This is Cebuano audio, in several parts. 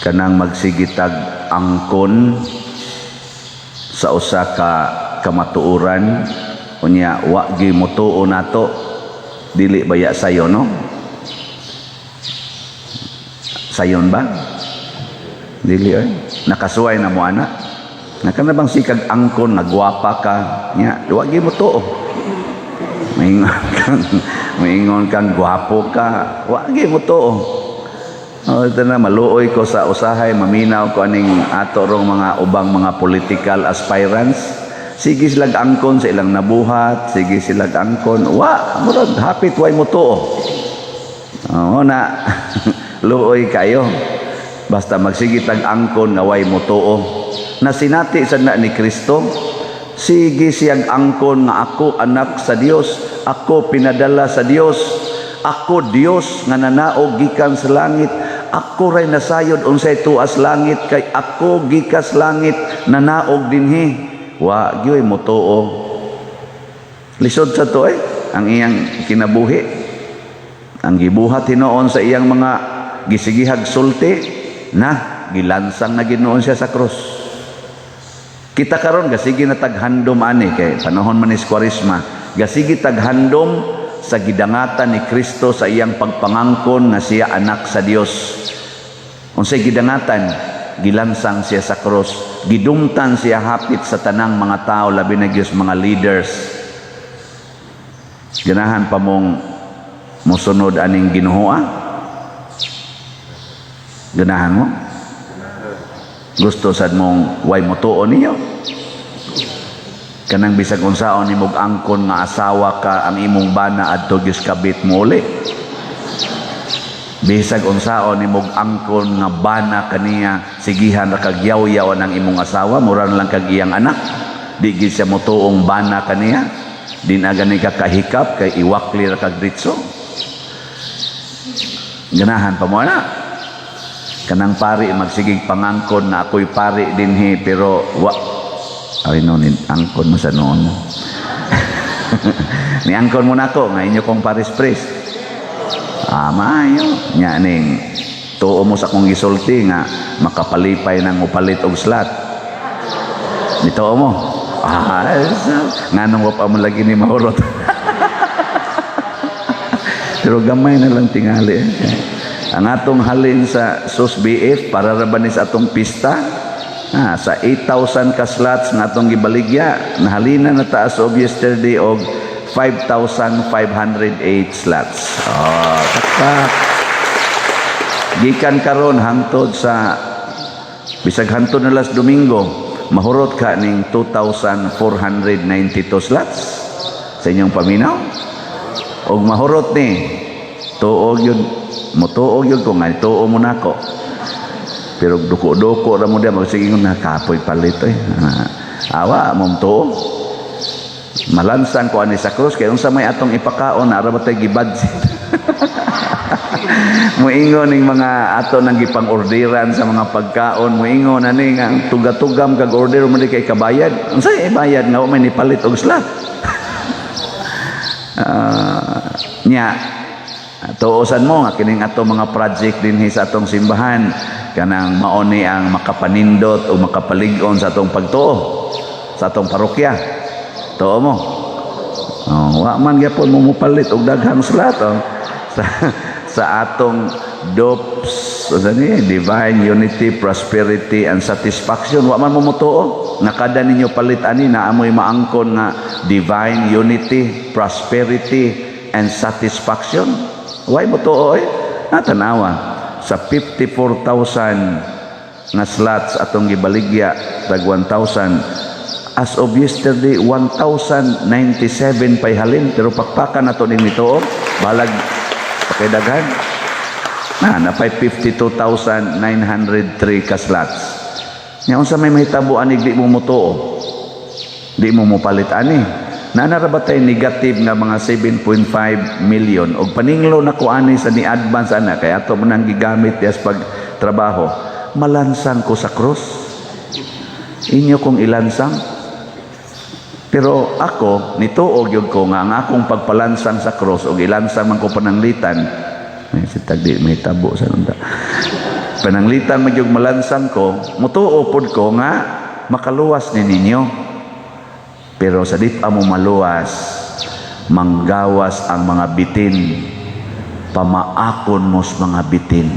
Kanang magsige tag angkon sa usa ka kamatuoran, unya wa gyud motuo nato, dili baya sayo, no? Sayon ba? Dili oy. Nakasuway na mo ana. Nakana bang sikag angkon nga gwapa ka nya wa gyud motuo? Maingon kang gwapo ka, wa gyud motuo. Oh, ito na, maluoy ko sa usahay, maminaw ko aning ato rong mga ubang mga political aspirants. Sige silag angkon sa ilang nabuhat, sige silag angkon. Wa, murag hapit way motuo. Oo na, luoy kayo. Basta magsige tag angkon nga way motuo. Na sinati sa na ni Kristo, sige siyang angkon nga ako anak sa Dios, ako pinadala sa Dios, ako Dios nga nanaog gikan sa langit, ako ray nasayod unsay tuas langit kay ako gikas langit nanaog dinhi. Wa gyoy motuo. Lisod sa to eh, ang iyang kinabuhi. Ang gibuhat hinuon sa iyang mga gisigihag sulti na gilansang na Ginoo siya sa krus. Kita karon gasige na taghandom ani kay panahon man ni Kwaresma, gasige taghandom sa gidangatan ni Kristo sa iyang pagpangangkon nga siya anak sa Dios. Unsay gidangatan? Gilansang siya sa krus, gidumtan siya hapit sa tanang mga tao, labi na gyud mga leaders. Ganahan pa mong mosunod aning Ginoo? Ganahan mo? Gusto sad mong way motuo ninyo? Kanang bisag unsaon nimog angkon nga asawa ka, ang imong bana adto gyud kabit mo uli. Bisag unsaon nimog angkon nga bana kaniya, sigihan ra kag yaw-yaw ang imong asawa, mura na lang kag iyang anak. Di gid siya motuong bana kaniya. Di na gani ka kahikap kay iwakli ra kag ditso. Ganahan pa mo na? Kanang pari magsigig pangangkon na ako'y pari dinhi, pero wa ay no ni angkon mo sa noon mo. Ni angkon mo nako nga inyo kong parish priest. Ah, maayo. Nya ning tuo mo sa akong gisulti nga makapalipay nang upalit og slot. Nituo mo? Ah, nganong wa pa mo lagi ni mahurot? Pero gamay na lang tingali. Ang atong halin sa SUS BF para ra ba ni sa atong pista? Ah, sa 8,000 ka slots nga atong gibaligya, nahalina na ta as of yesterday og 5,508 slots. Oh, taktak. Gikan karon hangtod sa bisag hangtod na last Domingo, mahurot ka ning 2,492 slots sa inyong paminaw. Og mahurot ni, tuog yun, motuog yun ko nga, tuo mo nako. Pero duko-duko ra mo diya, magsige na kapoy palit eh. Ah, awa, mong tuo. Malansang ko ani sa krus, kaya unsa may atong ipakaon, ara ba tayo gibudget? Muingon ning mga ato nang gipang-orderan sa mga pagkaon, muingon ani nga tuga-tugam kag order mo di kay kabayad. Unsa ibayad nga wa may nipalit og slot? Ah, nya tuosan mo nga kining ato mga project dinhi sa atong simbahan kanang mao ni ang makapanindot o makapalig-on sa atong pagtuo sa atong parokya. Tuo mo? Oh, wa man gyapon mo mopalit og daghang slot, oh. Sa atong DOPS, ano ni, Divine Unity, Prosperity and Satisfaction, wa man mo motuo nga kada ninyo palit ani na amoy maangkon nga Divine Unity, Prosperity and Satisfaction. Way mo tuo eh. Na tanawa sa 54,000 nga slots atong gibaligya, tag 1,000, as of yesterday 1,097 pay halin, pero pakpakan nato ning nito, balag pakidaghan na napay 52,903 ka slots. Nya unsa may mahitabo ani di mo motuo, di mo mopalit ani? Naa ra ba tay negative nga mga 7.5 million? Og paninglo na ko ani sa ni advance ana kay ato man ang gigamit dias pag trabaho. Malansang ko sa krus, inyo kong ilansang. Pero ako, nituo gyud ko nga ang akong pagpalansang sa krus og ilansang man ko pananglitan, may sitag di may tabo sa nunda. Pananglitan magyug malansang ko, mutuo pod ko nga makaluwas ni ninyo. Pero sa di pa mo maluwas, manggawas ang mga bitin, pamaakon mo sa mga bitin.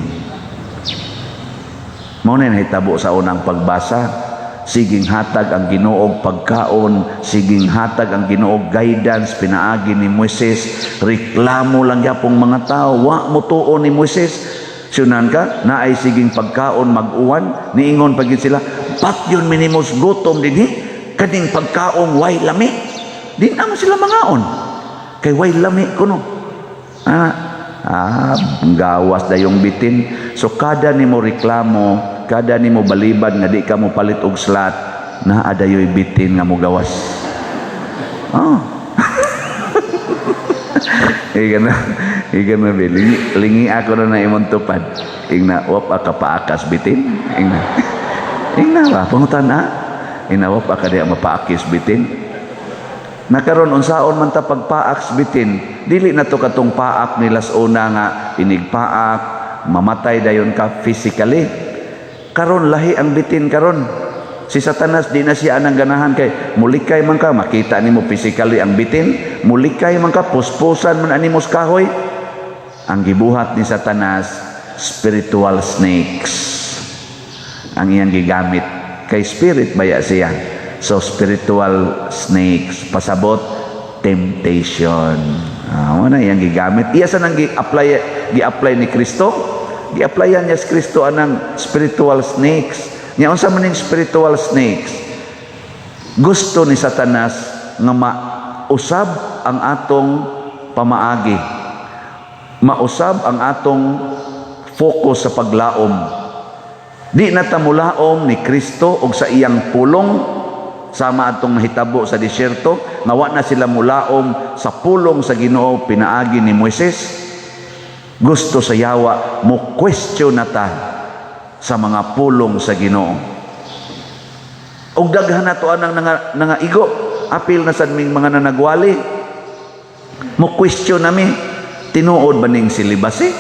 Mao na nahitabo sa unang pagbasa. Siging hatag ang Ginoog pagkaon, siging hatag ang Ginoog guidance pinaagi ni Moises. Reklamo lang yapong mga tao, wa mo tuo ni Moises. Siyunan ka, naay siging pagkaon mag-uwan, niingon pa gyud sila, "Patyon mi nimo sa gutom dinhi, kaning pagkaon way lami." Di naman sila mangaon. Kay way lami kuno. Ah, gawas dayong bitin. So kada nimo reklamo, kada nimo balibad nga di ka mo palit og slot, naa dayoy bitin nga mogawas. Oh. Iga na, iga na be. Lingi, lingi ako na na imong tupad. Ingna, wa pa ka paakas bitin. Ingna. Ingna ba, pangutan na. Ingna, wa pa ka diya mapaakis bitin. Nakaron unsaon man ta pagpaak bitin, dili na to katong paak nila sa una nga inigpaak, mamatay dayon ka physically. Karon lahi ang bitin karon. Si Satanas di na siya anang ganahan kay mulikay man ka, makita nimo physically ang bitin, mulikay man ka, puspusan man ani mo sa kahoy. Ang gibuhat ni Satanas, spiritual snakes. Ang iyang gigamit kay spirit baya siya. So spiritual snakes, pasabot temptation. Ah, na iyang gigamit. Iya sa nang gi-apply ni Kristo. Gi-applyan niya si Kristo anang spiritual snakes. Nya unsa man ning spiritual snakes? Gusto ni Satanas nga mausab ang atong pamaagi. Mausab ang atong focus sa paglaom. Di na ta mulaom ni Kristo og sa iyang pulong, sama atong nahitabo sa disyerto nga wa na sila mulaom sa pulong sa Ginoo pinaagi ni Moises. Gusto sa yawa mo question na ta sa mga pulong sa Ginoo. Og daghan na to anang nangaigo, apil na sad ming mga nanagwali. Mo question nami, tinuod ba ning celibacy?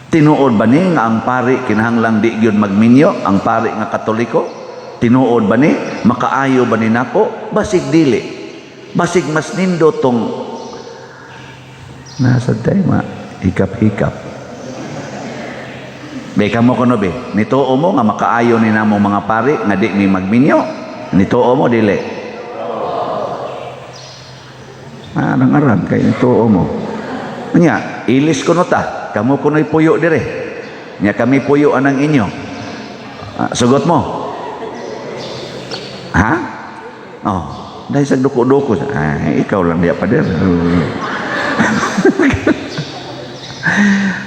Tinuod ba ni nga ang pari kinahanglang di gyud magminyo, ang pari nga Katoliko? Tinuod ba ni? Makaayo ba ni nako? Basig dili. Basig mas nindo tong nasa tayo ma hikap-hikap. Be kamo kuno be, nituo mo nga makaayo ni namo mga pari nga di mi magminyo? Nituo mo dili? Arang-arang kay nituo mo. Nya, ilis kuno ta, kamo kuno'y puyo dire. Nya kami puyo anang inyo. Ah, sugot mo. Ha? Oh, dahil sa duko-duko. Ay, ikaw lang diya pader.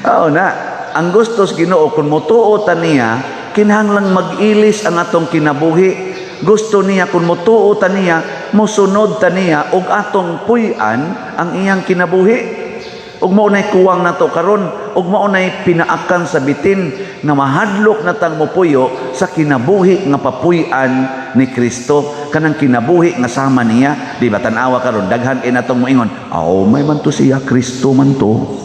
Oo na, ang gusto sa Ginoo kung motuo ta niya, kinahanglang mag-ilis ang atong kinabuhi. Gusto niya kung motuo ta niya, mosunod ta niya ug atong puy-an ang iyang kinabuhi. Ug mao nay kuwang nato karon, ug mao nay pinaakan sa bitin nga mahadlok na tang mopuyo sa kinabuhi nga papuy-an ni Kristo, kanang kinabuhi nga sama niya. Di ba tan-awa karon, daghan kay natong moingon, "Oh, may man to siya, Kristo man to."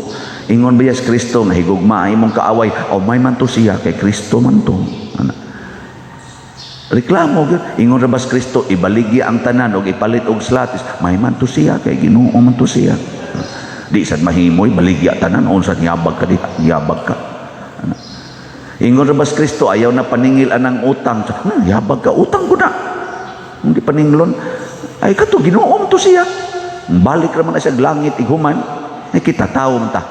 Ingon ba si Kristo nga higugma imong kaaway? "Oh, may man to siya kay Kristo man to." Ana. Reklamo gyud. Ingon ra ba si Kristo ibaligya ang tanan og ipalit og slatis? "May man to siya kay Ginoo man to siya." Di sad mahimoy baligya tanan, unsa yabag ka diha, yabag ka. Ana. Ingon ra ba si Kristo ayaw na paningil anang utang? "Na, yabag ka, utang ko na." Hindi paninglon. Ay kato Ginoo man to siya. Balik ra man na siya langit ighuman. Ay kita tawo man ta.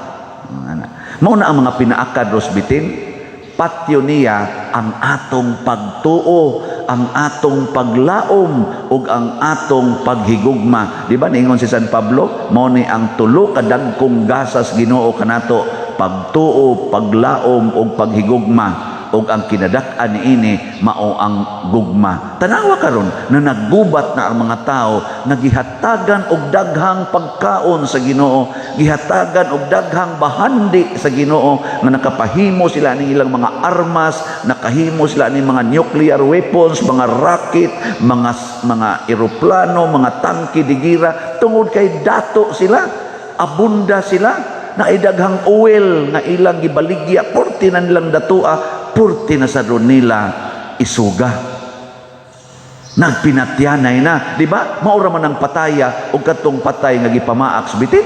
Ana. Mao na ang mga pinaakad ros bitin. Patyo niya ang atong pagtuo, ang atong paglaom ug ang atong paghigugma. Di ba niingon si San Pablo, mao ni ang tulo ka dagkong gasas Ginoo kanato, pagtuo, paglaom ug paghigugma, ug ang kinadak-an niini mao ang gugma. Tanawa karon na naggubat na ang mga tao nga gihatagan og daghang pagkaon sa Ginoo, gihatagan og daghang bahandi sa Ginoo nga nakapahimo sila ning ilang mga armas, nakahimo sila ning mga nuclear weapons, mga rocket, mga eroplano, mga tangke de gera, tungod kay dato sila, abunda sila. Naay daghang oil nga ilang gibaligya, purti na nilang datua, purti na sa nila isuga. Nagpinatyanay na, di ba? Maura man ang pataya og katong patay nga gipamaak sa bitin.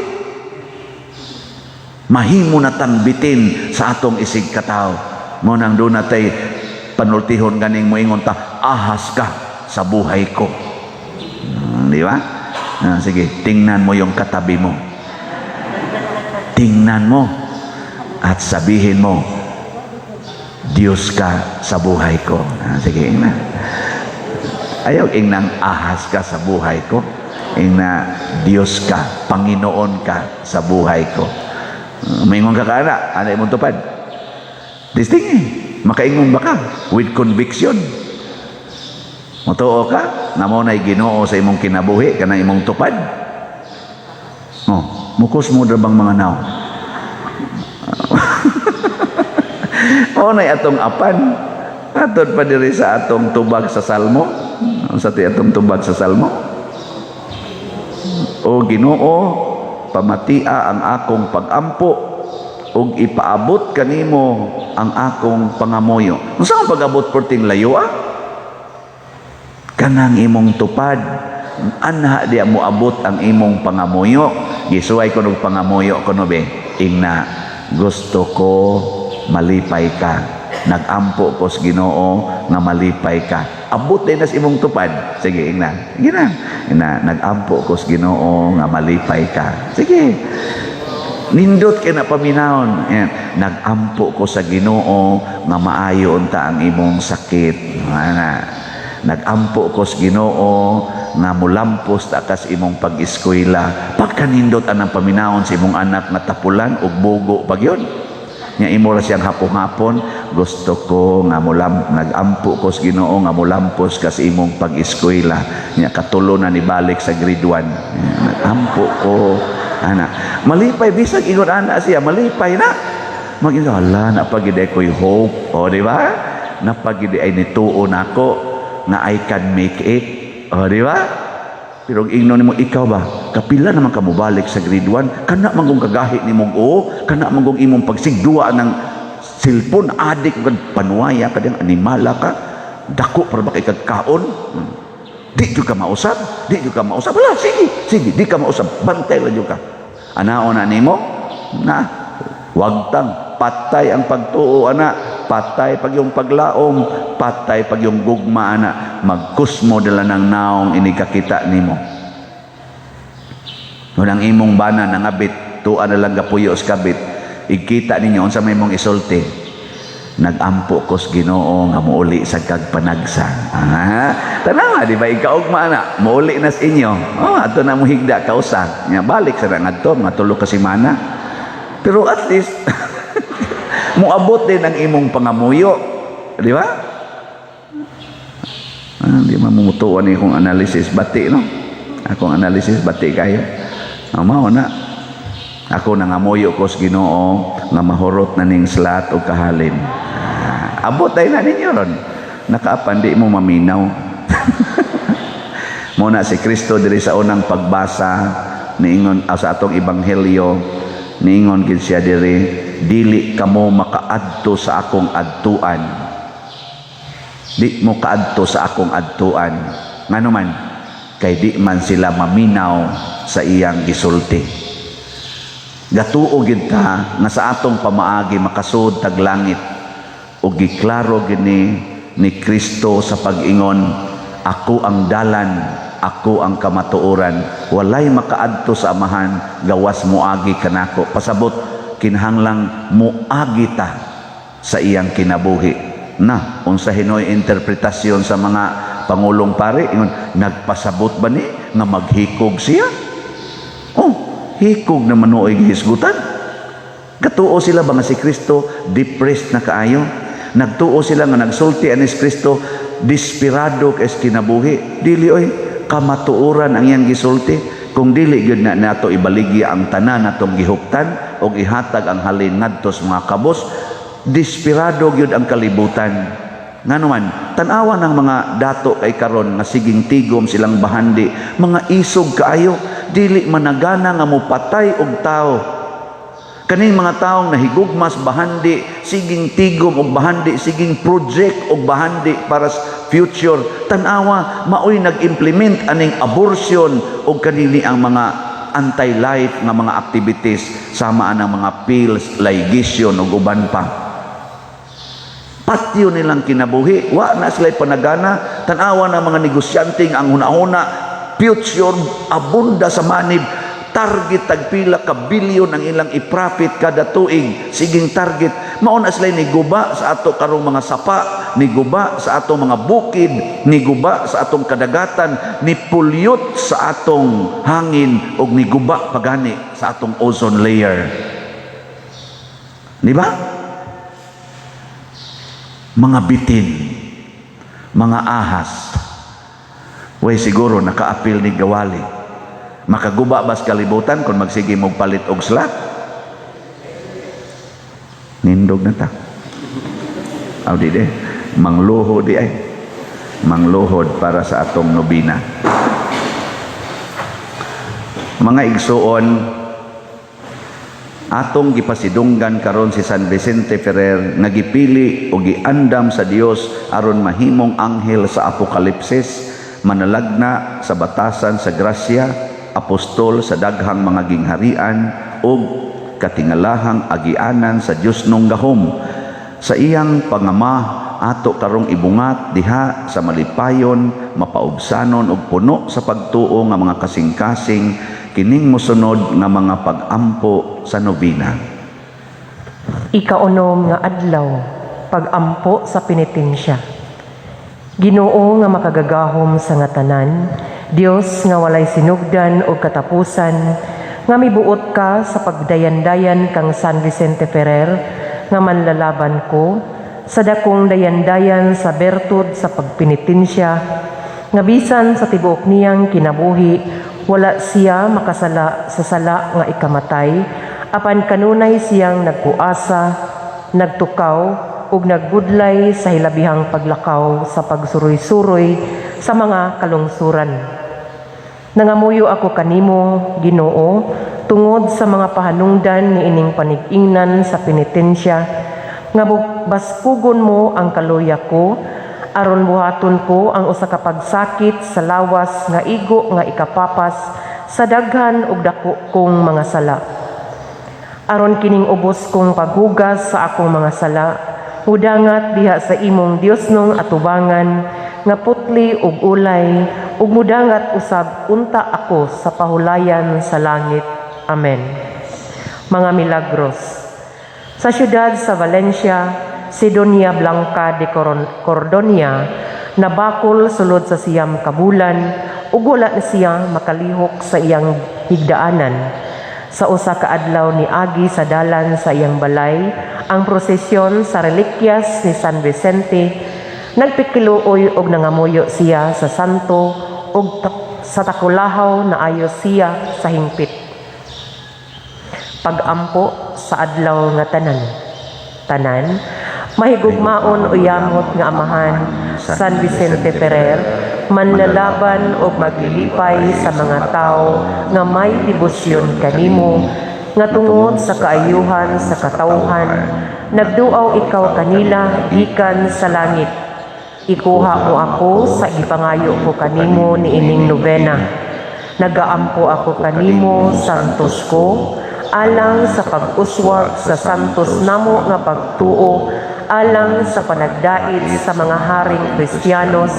Mahimo na tang bitin sa atong isig katawo. Mao nang duna tay panultihon ganing moingon ta, "Ahas ka sa buhay ko." Di ba? Ah, sige, tingnan mo yung katabi mo. Tingnan mo at sabihin mo, "Diyos ka sa buhay ko." Ah, sige, ingna. Ayaw ingnang "Ahas ka sa buhay ko." Ingna, "Diyos ka, Panginoon ka sa buhay ko." Maingon ka kana, ano imong tupad? Testing eh. Makaingon ba ka? With conviction. Mutuo ka nga mao na'y Ginoo sa imong kinabuhi, kana imong tupad. Oh, mukos mo bang mga naw? Mao na'y atong apan. Atod pa diri sa atong tubag sa Salmo. Sa ti atong tubag sa Salmo. "O Ginoo, pamatia ang akong pagampo ug ipaabot kanimo ang akong pangamuyo." Unsa ang pag-abot, perting layo ah? Kanang imong tupad, anha diya mo abot ang imong pangamuyo. Gisuway ko og pangamuyo ko no be. Ingna, "Gusto ko malipay ka. Nagampo ko sa Ginoo nga malipay ka." Abot din nas imong tupad. Sige, ingna. Sige na. Ingna, "Nagampo ko sa Ginoo nga malipay ka." Sige. Nindot kay na paminawon. Yan. "Nagampo ko sa Ginoo nga maayo unta ang imong sakit." Ana. "Nagampo ko sa Ginoo nga mulampos ta kas imong pag-eskwela." Pagkanindot anang paminawon sa imong anak nga tapulan ug bugo pag yun. Nya imo ra siyang hapon-hapon, "Gusto ko nga mulam, nagampo ko sa Ginoo nga mulampos ka sa imong pag-eskwela." Nya katulo na ni balik sa grade 1. "Nagampo ko ana." Malipay bisag ingon ana siya, malipay na. Mag-ingon, "Hala, napagid ko'y hope." O, di ba? "Napagid ay nituo nako nga I can make it." O, di ba? Pero ang ingnon nimo, "Ikaw ba? Kapila naman ka mobalik sa grade 1? Kana man kung kagahi ni mong o, kana man kung imong pagsigduwa ng cellphone, adik ka, panuwaya ka diyang animala ka, dako para ba kay kagkaon? Di jud ka mausab, di jud ka mausab. Wala, sige, sige, di ka mausab, bantay lang jud ka." Anaon na nimo? Na, wagtang, patay ang pagtuo ana, patay pag yung paglaom, patay pag yung gugma ana, magkusmo dala ng naong inikakita nimo. Kung ang imong bana nangabit, tuwa na lang gapuyo sa kabit, ikita ninyo unsa may mong isulti. "Nagampo ko sa Ginoo nga muuli sa kag panagsa." Ah, tanawa di ba ikaugma na, muuli na sa inyo. Oh, ato na mo higda kausa. Nya balik sa ngadto mga 3 ka semana. Pero at least muabot din ang imong pangamuyo, di ba? Ah, di man mumutuan ni akong analysis bati no. Akong analysis bati kayo. Ah, mao na. Ako nangamuyo ko sa Ginoo nga mahurot na ning slat o kahalin. Ah, abot ay na ninyo ron. Nakaapan di mo maminaw. Muna si Kristo diri sa unang pagbasa niingon, ah, sa atong ebanghelyo niingon gid siya diri, "Dili kamo makaadto sa akong adtuan." "Di mo kaadto sa akong adtuan." Ngano man? Kay di man sila maminaw sa iyang gisulti. Gatuo gid ta nga sa atong pamaagi makasud tag langit ug giklaro gini ni Kristo sa pag-ingon, "Ako ang dalan, ako ang kamatuoran, walay makaadto sa Amahan gawas moagi kanako." Pasabot kinahanglang moagi ta sa iyang kinabuhi. Na unsa hinoy interpretasyon sa mga pangulong pare, ingon, "Nagpasabot ba ni nga maghikog siya?" Oh, hikog naman nooy gihisgutan. Gatuo sila ba nga si Kristo depressed na kaayo? Nagtuo sila nga nagsulti anis Kristo desperado kay kinabuhi? Dili oy, kamatuoran ang iyang gisulti. Kung dili gyud na nato ibaligya ang tanan natong gihuptan og ihatag ang halin ngadto sa mga kabos, desperado gyud ang kalibutan. Ngano man, tan-awa ng mga dato kay karon nga siging tigom silang bahandi, mga isog kaayo, dili managana nga mopatay og tao. Kaning mga taong nahigugmas bahandi, siging tigom og bahandi, siging project og bahandi para sa future. Tanawa, maoy nag-implement aning abortion og kanini ang mga anti-life nga mga activities sama anang mga pills, ligation ug uban pa. Patyo nilang kinabuhi, wa na sila panagana. Tanawa na mga negosyante ang hunahuna, future abunda sa manib, target tagpila ka bilyon ang ilang i-profit kada tuig, siging target. Mao na sila niguba sa ato karong mga sapa, niguba sa atong mga bukid, niguba sa atong kadagatan, ni pollute sa atong hangin ug niguba pagani sa atong ozone layer, di ba? Mga bitin, mga ahas. Way siguro nakaapil ni gawali. Makaguba bas kalibutan kung magsige mong palit og slot? Nindog na ta. Aw, di de. Mangluho di ay. Mangluhod para sa atong nobina. Mga igsuon, atong gipasidunggan karon si San Vicente Ferrer nga gipili o giandam sa Dios aron mahimong anghel sa Apokalipsis, manalagna sa batasan sa grasya, apostol sa daghang mga gingharian ug katingalahang agianan sa Dios nung gahom. Sa iyang pangama ato karong ibungat diha sa malipayon, mapaubsanon ug puno sa pagtuo nga mga kasing-kasing kining mosunod nga mga pag-ampo sa nobena. Ikaunom nga adlaw, pag-ampo sa penitensya. Ginoo nga makagagahom sa nga tanan, Dios nga walay sinugdan o katapusan, nga mibuot ka sa pagdayandayan kang San Vicente Ferrer, nga manlalaban ko, sa dakong dayandayan sa bertud sa pagpenitensya, nga bisan sa tibuok niyang kinabuhi, wala siya makasala sa sala nga ikamatay, apan kanunay siyang nagpuasa, nagtukaw, ug nagbudlay sa hilabihang paglakaw sa pagsuroy-suroy sa mga kalungsuran. Nangamuyo ako kanimo, Ginoo, tungod sa mga pahanungdan niining panig-ingnan sa penitensya, nga baskugon mo ang kaluya ko, aron buhaton ko ang usa ka pagsakit sa lawas nga igo nga ikapapas sa daghan ug dako kong mga sala. Aron kining ubos kong paghugas sa akong mga sala, mudangat diha sa imong Diosnong atubangan nga putli ug ulay ug mudangat usab unta ako sa pahulayan sa langit. Amen. Mga milagros. Sa siyudad sa Valencia, si Doña Blanca de Cordonia nabakol sulod sa 9 ka bulan ug wala na siya makalihok sa iyang higdaanan. Sa usa ka adlaw niagi sa dalan sa iyang balay ang prosesyon sa relikyas ni San Vicente. Nagpikiluoy og nangamuyo siya sa santo ug sa takulahaw naayo siya sa hingpit. Pag-ampo sa adlaw nga tanan. Tanan, mahigugmaon o yamot nga amahan, San Vicente Ferrer, manlalaban og maglilipay sa mga tao nga may debosyon kanimo, nga tungod sa kaayuhan sa katawhan, nagduaw ikaw kanila gikan sa langit. Ikuha mo ako sa gipangayo ko kanimo niining nobena. Nagaampo ako kanimo, santos ko, alang sa pag-uswag sa santos namo nga pagtuo, alang sa panagdait sa mga haring Kristiyanos,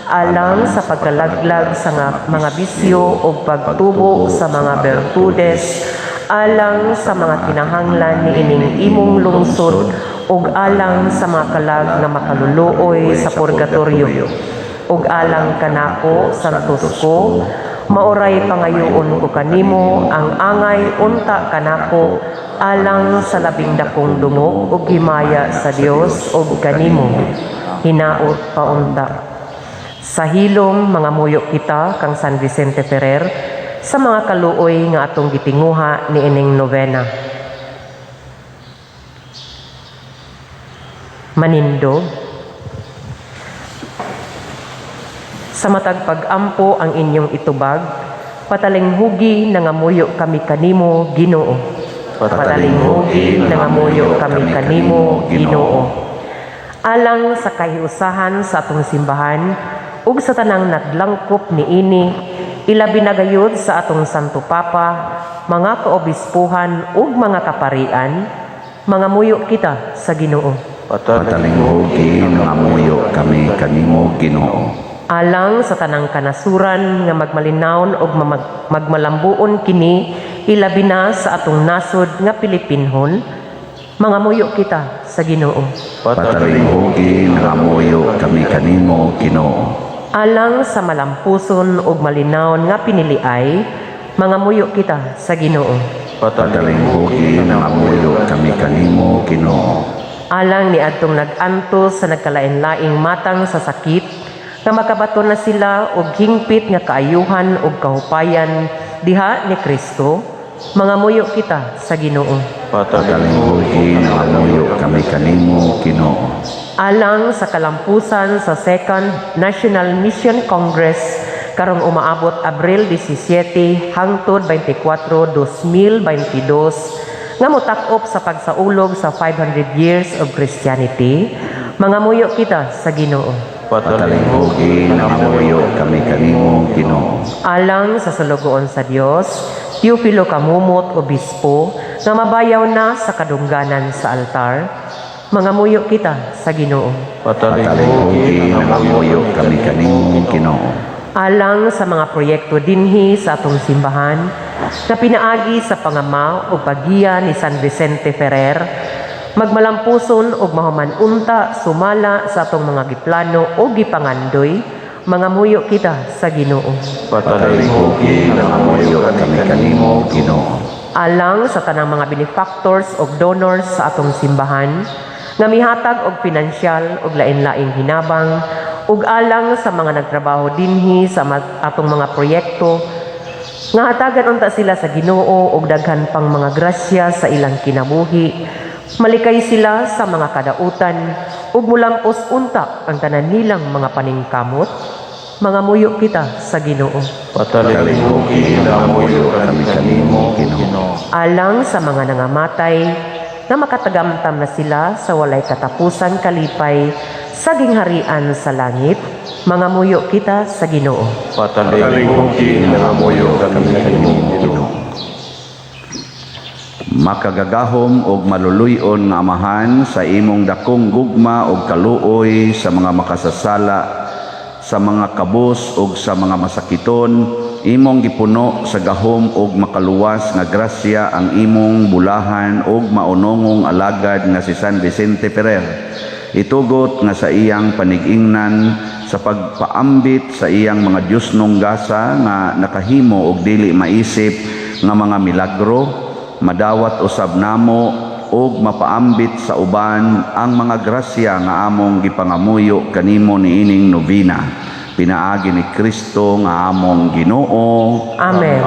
alang sa pagkalaglag sa mga bisyo o pagtubo sa mga bertudes, alang sa mga kinahanglan niining imong lungsod ug alang sa mga kalag nga makaluluoy sa purgatorio. Ug alang kanako, santos ko, maoray pangayoon ko kanimo ang angay unta kanako alang sa labing dakong dungog ug himaya sa Dios ug kanimo. Hinaot pa unta. Sa hilom mangamuyo kita kang San Vicente Ferrer sa mga kaluoy nga atong gitinguha niining novena. Manindog. Sa matag pag-ampo ang inyong itubag, patalinghugi nangamuyo kami kanimo, Ginoo. Patalinghugi, nangamuyo kami kanimo, Ginoo. Alang sa kahiusahan sa atong simbahan ug sa tanang naglangkop niini, ilabi na gayud sa atong Santo Papa, mga kaobispuhan ug mga kaparian, mangamuyo kita sa Ginoo. Patalinghugi, nangamuyo kami kanimo, Ginoo. Alang sa tanang kanasuran nga magmalinawon ug magmalambuon kini, ilabi na sa atong nasod nga Pilipinhon, mangamuyo kita sa Ginoo. Patalinghugi, nangamuyo kami kanimo, Ginoo. Alang sa malampuson ug malinawon nga piniliay, mangamuyo kita sa Ginoo. Patalinghugi, nangamuyo kami kanimo, Ginoo. Alang ni adtong nag-antos sa nagkalain-laing matang sa sakit, nga makabaton na sila og hingpit nga kaayuhan ug kahupayan diha ni Kristo, mangamuyo kita sa Ginoo. Patalinghugi, nangamuyo kami kanimo, Ginoo. Alang sa kalampusan sa Second National Mission Congress karong umaabot Abril 17 hangtod 24, 2022 nga motak-op sa pagsaulog sa 500 years of Christianity, mangamuyo kita sa Ginoo. Patalinghugi, nangamuyo kami kanimo, Ginoo. Alang sa sulugoon sa Dios, Teofilo Camomot, Obispo, nga mabayaw na sa kadungganan sa altar, mangamuyo kita sa Ginoo. Patalinghugi, nangamuyo kami kanimo, Ginoo. Alang sa mga proyekto dinhi sa atong simbahan na pinaagi sa pangama o paggiya ni San Vicente Ferrer, magmalampuson ug mahuman unta sumala sa atong mga giplano o gipangandoy, mangamuyo kita sa Ginoo. Patalinghugi, nangamuyo kami kanimo, Ginoo. Alang sa tanang mga benefactors ug donors sa atong simbahan nga mihatag og pinansyal ug lain-laing hinabang ug alang sa mga nagtrabaho dinhi sa atong mga proyekto, nga hatagan unta sila sa Ginoo og daghan pang mga grasya sa ilang kinabuhi, malikay sila sa mga kadautan ug mulampos unta ang tanan nilang mga paningkamot, mangamuyo kita sa Ginoo. Patalinghugi, nangamuyo kami kanimo, Ginoo. Alang sa mga nangamatay, na makatagamtam na sila sa walay katapusan kalipay sa gingharian sa langit, mangamuyo kita sa Ginoo. Patalinghugi, nangamuyo kami kanimo, Ginoo. Makagagahom og maluluy-on nga Amahan, sa imong dakong gugma og kaluoy sa mga makasasala, sa mga kabos ug sa mga masakiton, imong gipuno sa gahom ug makaluwas nga grasya ang imong bulahan ug maunongong alagad nga si San Vicente Ferrer. Itugot nga sa iyang panigingnan sa pagpaambit sa iyang mga Diyosnong gasa nga nakahimo og dili maisip nga mga milagro, madawat usab namo ug mapaambit sa uban ang mga grasya nga among gipangamuyo kanimo niining novena, pinaagi ni Kristo nga among Ginoo. Amen.